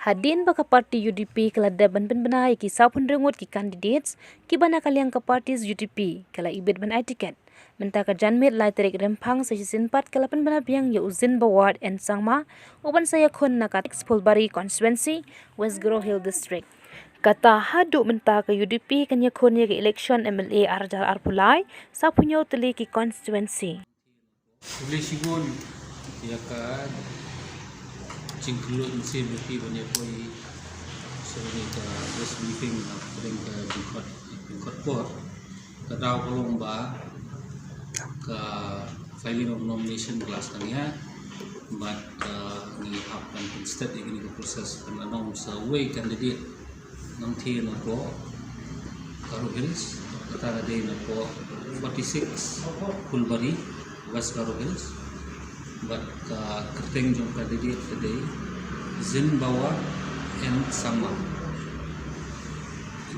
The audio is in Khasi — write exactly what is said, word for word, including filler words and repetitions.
Hadien ba ka party U D P ka la dep ban pynbna ïa ki saw phew hynriew ngut ki candidates kiba na ka liang ka party U D P ka la ibit ban ai tiket. Mynta ka janmiet lai tarik Rymphang sa shisien pat ka la pynbna biang ïa u Zinbaward N Sangma u ban sa ïakhun na ka Phulbari constituency, West Garo Hills District. Kata haduh mynta ka U D P kan ïakhun ïa ka election M L A ar hajar arphew lai, saw phew hynñiew tylli ki constituency. Khublei shibun ïa ka jingkyllut mynsiem jong phi ban ïa poi sha kane ka press briefing hapdeng ka jingkhot, jingkhot por. Ka daw ka long ba ka filing of nomination ka la sdang ïa, bad, uh, ngi hap ban pynsted ïa kane ka process, kan long sa uwei candidate nangtei napoh Garo Hills, kata ka dei napoh forty-six Phulbari, West Garo Hills. Bad ka kyrteng jong ka candidate ka dei Zinbaward N Sangma.